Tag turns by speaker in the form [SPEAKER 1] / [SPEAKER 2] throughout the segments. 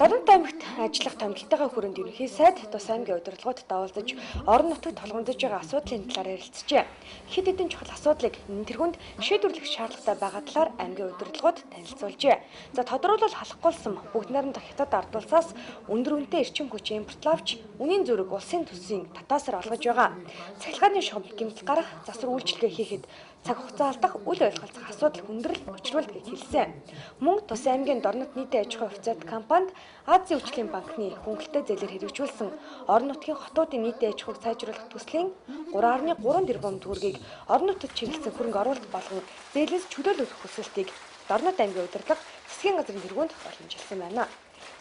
[SPEAKER 1] Дорнод аймагт ажиллах томилолтойгоо хүрээнд ерөнхий сайд тус аймгийн удирдлагуудтай уулзаж орон нутагт толгомдож байгаа асуудлын талаар ярилцжээ. Хэд хэдэн чухал асуудлыг нэн тэргүүнд шийдвэрлэх шаардлагатай байгаа талаар аймгийн удирдлагууд танилцуулжээ. За тодруулбал халахгүйсэн бүгд найрамдах Хятад ард улсаас өндөр үнэтэй эрчим хүч импортлавч үнийн зөрүүг улсын төсвийн татаасаар олгож байгаа. Цахилгааны шугамд гэмтэл гарах, засвар үйлчилгээ хийхэд цаг хугацаа алдах, үл ойлголцох асуудал хүндрэл учруулдгийг хэлсэн. Мөн тус аймгийн Дорнод нийтийн аж ахуйн хувьцаат компанид Азийн хөгжлийн банкны хөнгөлөлттэй зээлээр хэрэгжүүлсэн орон нутгийн хотуудын нийтийн аж ахуйг сайжруулах төслийн 3.3 тэрбум төгрөгийг орон нутагт чиглэсэн хөрөнгө оруулалт болгон зээлээс чөлөөлөх хүсэлтийг Дорнод аймгийн удирдлага засгийн газрын тэргуунд уламжилсан байна.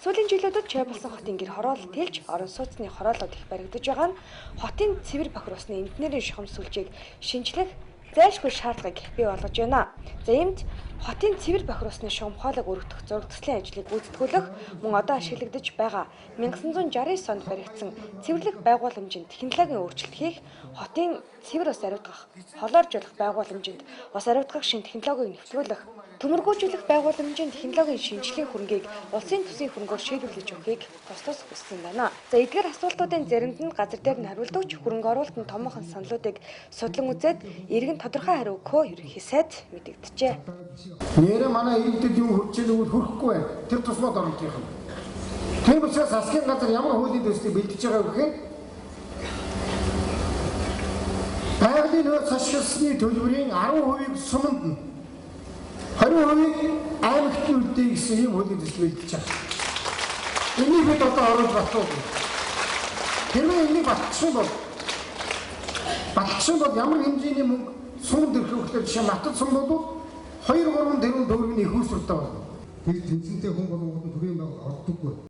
[SPEAKER 1] Сүүлийн жилүүдэд Чойболсон хотын гэр хороолол тэлж орон сууцны хорооллууд их баригдаж байгаа нь хотын цэвэр бохир усны инженерийн шугам сүлжээг шинжлэх зайлшгүй шаардлагыг бий болгож байна. За иймд хотын цэвэр бохир усны шугам хоолойг өргөдөх зураг төслийн ажлыг гүйцэтгүүлэх мөн одоо ашиглагдаж байгаа 1969 онд баригдсан цэвэрлэх байгууламжинд технологийн өөрчлөлт хийх, хотын цэвэр ус ариутгах, холооржуулах байгууламжинд ус ариутгах шинэ технологиг нэвтрүүлэх, төмөргөөжүүлэх байгууламжийн технологийн шинжилгээ хөрөнгийг улсын төсвийн хөрөнгөөр шийдвэрлэж өгөхийг тус тус хүссэн байна. За эдгээр асуултуудын заримд нь газар дээр нь хариулт өгч хөрөнгө оруулалтын томоохон саналуудыг судлан үзээд иргэн тодорхой хариу өгөхөө ерөнхий сайд мэдэгджээ.
[SPEAKER 2] Нэрээ манай иргэдэд юу хөрч ийн үл хөрөхгүй байна. Тэр тусмаа дорнотынх нь. Тийм учраас засгийн газар ямар хуулийн төслийг бэлдэж байгаа вэ гэхээр байгалийн нөөц ашигласны төлбөрийн 10%-ийг суманд нь 20%-ийг аймагт нь үлдээе гэсэн ийм хуулийн төсөл бэлдэж байгаа. Энийг бид одоо оруулж батлуулна. Хэрвээ энийг батлах юм бол ямар хэмжээний мөнгө суманд ирэх вэ гэхээр жишээ Матад сум бол 2-3 тэрбум төгрөгийн их усралтай болно.
[SPEAKER 3] Тэр тэнцэнтэй хүн болгоод төрийн байгууллага ордоггүй.